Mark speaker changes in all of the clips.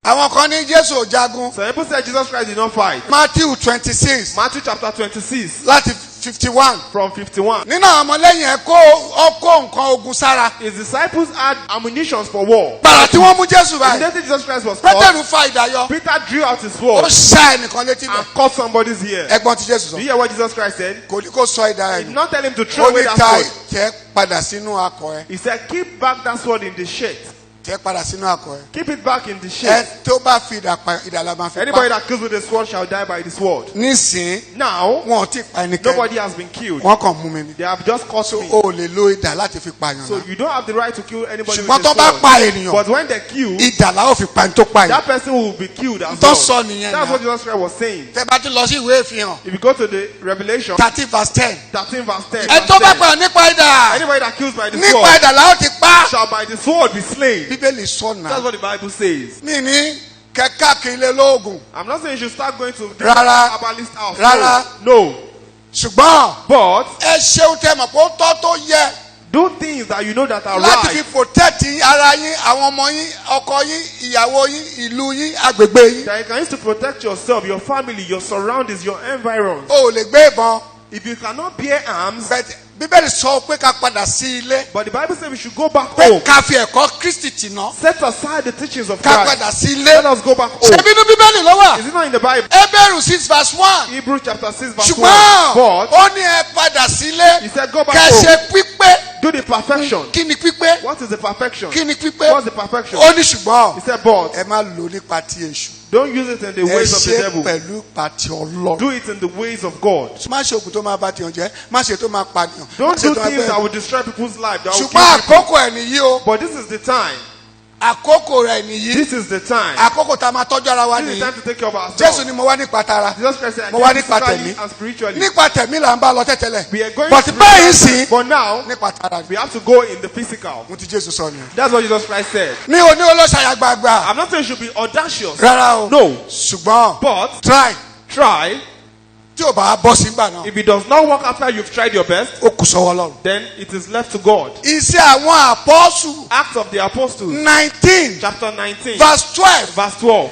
Speaker 1: Àwọn kan ní Jésù ò jagun.
Speaker 2: Some people said Jesus Christ did not fight.
Speaker 1: Matthew 26
Speaker 2: Matthew chapter 26
Speaker 1: láti 51.
Speaker 2: from 51.
Speaker 1: Nínú àwọn ọmọlẹ́yìn ẹ̀ kó ọkọ̀ nǹkan ogun sára.
Speaker 2: His disciples had ammunitions for war.
Speaker 1: Gbàrà tí wọ́n mú Jésù báyìí,
Speaker 2: Immediately Jesus Christ was caught,
Speaker 1: Pétérù fa idà yọ.
Speaker 2: Peter drew out his
Speaker 1: Ó
Speaker 2: sword
Speaker 1: ṣá ẹnìkan létí bẹ̀.
Speaker 2: and cut somebody's ear.
Speaker 1: Ẹ gbọ́ ohun tí Jésù
Speaker 2: Do
Speaker 1: sọ.
Speaker 2: you hear what Jesus Christ said?
Speaker 1: Kò ní kó sọ idà
Speaker 2: He
Speaker 1: ẹ̀
Speaker 2: did
Speaker 1: nù.
Speaker 2: not tell him to throw
Speaker 1: Ó
Speaker 2: away
Speaker 1: ní
Speaker 2: that
Speaker 1: ta
Speaker 2: sword.
Speaker 1: tẹ́ padà sínú akọ̀ ẹ̀.
Speaker 2: He said, "Keep back that sword in the sheath.
Speaker 1: Tẹ́ padà sínú akọ̀ ẹ̀.
Speaker 2: Keep it back in the
Speaker 1: Ẹ
Speaker 2: sheath.
Speaker 1: tó bá fi idà pa, idà la máa fi
Speaker 2: Anybody
Speaker 1: pa.
Speaker 2: that kills with the sword shall die by the sword."
Speaker 1: Nísìnyí,
Speaker 2: Now,
Speaker 1: wọn ò tí ì pa ẹnikẹ́ni.
Speaker 2: nobody has been killed.
Speaker 1: Wọ́n kàn mú mi ni.
Speaker 2: They have just caught
Speaker 1: So
Speaker 2: me.
Speaker 1: o ò lè lo idà láti fi pààyàn
Speaker 2: So
Speaker 1: náà.
Speaker 2: you don't have the right to kill anybody
Speaker 1: Ṣùgbọ́n
Speaker 2: with
Speaker 1: tó
Speaker 2: a
Speaker 1: bá
Speaker 2: sword.
Speaker 1: pa ènìyàn,
Speaker 2: But when they kill,
Speaker 1: idà la ó fi pa ẹni tó pa ènìyàn.
Speaker 2: that person will be killed as
Speaker 1: Tó
Speaker 2: well.
Speaker 1: sọ nìyẹn
Speaker 2: That's
Speaker 1: náà.
Speaker 2: what Jesus Christ was saying.
Speaker 1: Tẹ́ bá tún lọ sí ìwé ìfihàn
Speaker 2: If you go to the Revelation
Speaker 1: 13 verse 10.
Speaker 2: 13 verse 10,
Speaker 1: Ẹ tó bá
Speaker 2: verse 10,
Speaker 1: pa nípa idà,
Speaker 2: anybody that kills by the
Speaker 1: nípa
Speaker 2: sword
Speaker 1: idà la ó ti pa.
Speaker 2: shall by the sword be slain.
Speaker 1: Bíbélì sọ
Speaker 2: That's
Speaker 1: náà.
Speaker 2: what the Bible says.
Speaker 1: Mi ní kẹ́kẹ́ kiri lóògùn.
Speaker 2: I'm not saying you should start going to the
Speaker 1: Rárá.
Speaker 2: herbalist house.
Speaker 1: Rárá.
Speaker 2: No. No.
Speaker 1: Ṣùgbọ́n
Speaker 2: But
Speaker 1: ẹ ṣeun tẹ́ mọ̀ pé ó tọ́ tó yẹ
Speaker 2: do things that you know that are
Speaker 1: láti fi
Speaker 2: right.
Speaker 1: protect ara yín, àwọn ọmọ yín, ọkọ yín, ìyàwó yín, ìlú yín, agbègbè yín.
Speaker 2: That you can use to protect yourself, your family, your surroundings, your environs.
Speaker 1: O ò lè gbé ìbọn.
Speaker 2: If you cannot bear arms,
Speaker 1: But Bíbélì sọ pé ká padà sí ilé.
Speaker 2: but the Bible says we should go back
Speaker 1: Pé
Speaker 2: home.
Speaker 1: ká fi ẹ̀kọ́ Kristi tì ná.
Speaker 2: Set aside the teachings of
Speaker 1: Ká
Speaker 2: Christ.
Speaker 1: padà sí ilé.
Speaker 2: Let us go back home.
Speaker 1: Ṣé bínú Bíbélì ló wà?
Speaker 2: Is it not in the Bible?
Speaker 1: Hébérù 6 verse 1.
Speaker 2: Hebrews chapter 6 verse 1.
Speaker 1: Ṣùgbọ́n
Speaker 2: But
Speaker 1: ó ní ẹ padà sílé.
Speaker 2: he said, "Go back
Speaker 1: Kẹ́
Speaker 2: home.
Speaker 1: ṣe pípé.
Speaker 2: Do the perfection."
Speaker 1: Kí ni pípé?
Speaker 2: What is the perfection?
Speaker 1: Kí ni pípé?
Speaker 2: What's the perfection?
Speaker 1: Ó ní ṣùgbọ́n
Speaker 2: He said, "But
Speaker 1: ẹ má lò nípa ti èṣù.
Speaker 2: don't use it in the
Speaker 1: Ẹ
Speaker 2: ways of the
Speaker 1: ṣe
Speaker 2: devil.
Speaker 1: pẹ̀lú ipa ti Ọlọ́run.
Speaker 2: Do it in the ways of God."
Speaker 1: Má ṣe oògùn tó máa bá tìyàn jẹ́, má ṣe tó máa pànìyàn. Má
Speaker 2: Don't
Speaker 1: ṣe
Speaker 2: do
Speaker 1: tó máa
Speaker 2: things
Speaker 1: gbẹ́.
Speaker 2: that will destroy people's life. That will
Speaker 1: Ṣùgbọ́n
Speaker 2: kill people.
Speaker 1: àkókò ẹ̀ nìyí o.
Speaker 2: But this is the time.
Speaker 1: Àkókò rẹ̀ nìyí.
Speaker 2: This is the time.
Speaker 1: Àkókò tá a máa tọ́jú ara wa
Speaker 2: This is
Speaker 1: nìyí.
Speaker 2: the time to take care of ourselves.
Speaker 1: Jésù ni mo wá nípa tara.
Speaker 2: Jesus Christ said,
Speaker 1: Mo
Speaker 2: "I
Speaker 1: wá
Speaker 2: came
Speaker 1: nípa
Speaker 2: physically
Speaker 1: tẹ̀mí.
Speaker 2: and spiritually."
Speaker 1: Nípa tẹ̀mí là ń bá lọ tẹ́tẹ́lẹ̀.
Speaker 2: We are going
Speaker 1: But báyìí sí
Speaker 2: But now,
Speaker 1: nípa tara.
Speaker 2: we have to go in the physical.
Speaker 1: Mo ti Jésù sọ nìyẹn.
Speaker 2: That's what Jesus Christ said.
Speaker 1: Mi ò ní olóṣàyà gbàgbà.
Speaker 2: I'm not saying you should be audacious.
Speaker 1: Rárá o.
Speaker 2: No.
Speaker 1: Ṣùgbọ́n
Speaker 2: But
Speaker 1: try
Speaker 2: try.
Speaker 1: tí ò bá bọ́ sí gbà náà.
Speaker 2: If it does not work after you've tried your best,
Speaker 1: Ó kù sọ́wọ́ Ọlọ́run.
Speaker 2: then it is left to God.
Speaker 1: Iṣẹ́ àwọn àpọ́sù
Speaker 2: Acts of the Apostles,
Speaker 1: 19
Speaker 2: chapter 19,
Speaker 1: verse 12.
Speaker 2: verse 12.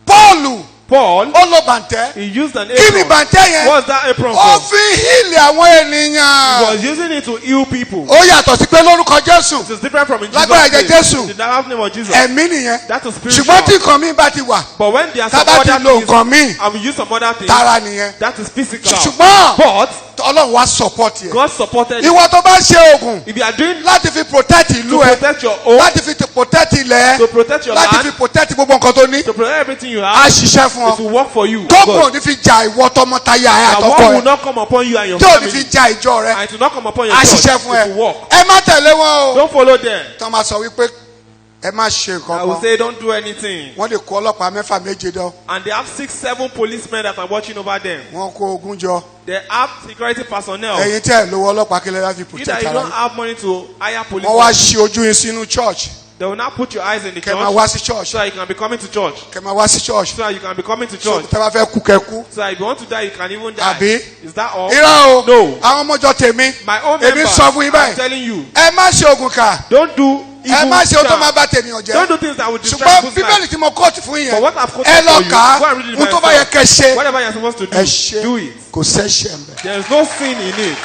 Speaker 1: Pọ́ọ̀lù
Speaker 2: Paul,
Speaker 1: ó lo bàǹtẹ́.
Speaker 2: he used an
Speaker 1: Kí ni
Speaker 2: apron.
Speaker 1: bàǹtẹ́ yẹn?
Speaker 2: What's that apron
Speaker 1: Ó
Speaker 2: for?
Speaker 1: fi heal àwọn
Speaker 2: He
Speaker 1: ènìyàn.
Speaker 2: was using it to heal people.
Speaker 1: Ó yàtọ̀ sí pé lórúkọ Jésù.
Speaker 2: It is different from in Jesus'
Speaker 1: Lágbára ẹ̀jẹ̀
Speaker 2: name.
Speaker 1: Jésù.
Speaker 2: In the name of Jesus.
Speaker 1: Ẹ̀mí nìyẹn.
Speaker 2: That is spiritual.
Speaker 1: Ṣùgbọ́n tí nǹkan mi bá ti wà,
Speaker 2: But when there are
Speaker 1: tá
Speaker 2: some
Speaker 1: bá ti
Speaker 2: other
Speaker 1: lo
Speaker 2: things,
Speaker 1: nǹkan míì,
Speaker 2: and we use some other things,
Speaker 1: tara nìyẹn.
Speaker 2: that is physical.
Speaker 1: Ṣùgbọ́n
Speaker 2: But
Speaker 1: Ọlọ́run wá support yẹ.
Speaker 2: God supported it.
Speaker 1: Ìwọ tó bá ń ṣe oògùn
Speaker 2: If you are doing
Speaker 1: láti fi protect ìlú
Speaker 2: to
Speaker 1: ẹ,
Speaker 2: protect your own,
Speaker 1: láti fi protect ilẹ̀ ẹ,
Speaker 2: to protect your
Speaker 1: láti
Speaker 2: land,
Speaker 1: fi protect gbogbo nǹkan tó ní,
Speaker 2: to protect everything you
Speaker 1: á
Speaker 2: have,
Speaker 1: ṣiṣẹ́ fún
Speaker 2: it
Speaker 1: ọ.
Speaker 2: will work for you.
Speaker 1: Tóògùn
Speaker 2: God.
Speaker 1: ò ní fi ja ìwọ tọmọtaya ẹ
Speaker 2: That
Speaker 1: àtọkọ
Speaker 2: one
Speaker 1: ẹ.
Speaker 2: will not come upon you and your
Speaker 1: Tí ò ní
Speaker 2: family.
Speaker 1: fi ja ìjọ rẹ,
Speaker 2: And it will not come upon your
Speaker 1: á
Speaker 2: church.
Speaker 1: ṣiṣẹ́ fún
Speaker 2: It
Speaker 1: ẹ.
Speaker 2: will work.
Speaker 1: Ẹ má tẹ̀lé wọn o.
Speaker 2: Don't follow them.
Speaker 1: Tí wọ́n máa sọ wípé ẹ má ṣe nǹkan
Speaker 2: I will
Speaker 1: kan.
Speaker 2: say, "Don't do anything."
Speaker 1: Wọ́n lè kó ọlọ́pàá mẹ́fà méje dán.
Speaker 2: And they have six, seven policemen that are watching over them.
Speaker 1: Wọ́n kó ogun jọ.
Speaker 2: They have security personnel.
Speaker 1: Ẹ̀yin tẹ́ ẹ̀ lówó ọlọ́pàá kílẹ̀ láti
Speaker 2: Either
Speaker 1: protect
Speaker 2: you
Speaker 1: ara
Speaker 2: don't
Speaker 1: yín.
Speaker 2: have money to hire
Speaker 1: Wọ́n wá
Speaker 2: policemen,
Speaker 1: ṣí ojú yín sínú church.
Speaker 2: they will now put your eyes in the
Speaker 1: Kẹ́ máa
Speaker 2: church
Speaker 1: wá sí church.
Speaker 2: so that you can be coming to church.
Speaker 1: Kẹ́ máa wá sí church.
Speaker 2: So that you can be coming to
Speaker 1: So
Speaker 2: church.
Speaker 1: tẹ́ bá fẹ́ kú kẹ́ kú.
Speaker 2: So that if you want to die, you can even die.
Speaker 1: Àbí?
Speaker 2: Is that all?
Speaker 1: Irọ́ o.
Speaker 2: No.
Speaker 1: Àwọn ọmọjọ tèmi.
Speaker 2: My own
Speaker 1: Èmi
Speaker 2: members,
Speaker 1: sọ fún yín
Speaker 2: I'm
Speaker 1: báyìí.
Speaker 2: telling you,
Speaker 1: Ẹ má ṣe oògùn kà.
Speaker 2: don't do
Speaker 1: Ẹ
Speaker 2: evil
Speaker 1: má ṣe ohun tó
Speaker 2: charm.
Speaker 1: máa bá tènìyàn jẹ́.
Speaker 2: Don't do things that will destroy
Speaker 1: Ṣùgbọ́n
Speaker 2: people's life.
Speaker 1: Bíbélì tí mo quote fún yín
Speaker 2: But
Speaker 1: yẹn.
Speaker 2: what I've quoted
Speaker 1: Ẹ lọ
Speaker 2: for you,
Speaker 1: kà á.
Speaker 2: go and read it
Speaker 1: Ohun
Speaker 2: by
Speaker 1: tó bá yẹ
Speaker 2: yourself.
Speaker 1: kẹ́ ṣe.
Speaker 2: Whatever you're supposed to do,
Speaker 1: Ẹ ṣe.
Speaker 2: do it.
Speaker 1: Kò sẹ́ṣẹ̀ ń bẹ̀.
Speaker 2: There is no sin in it.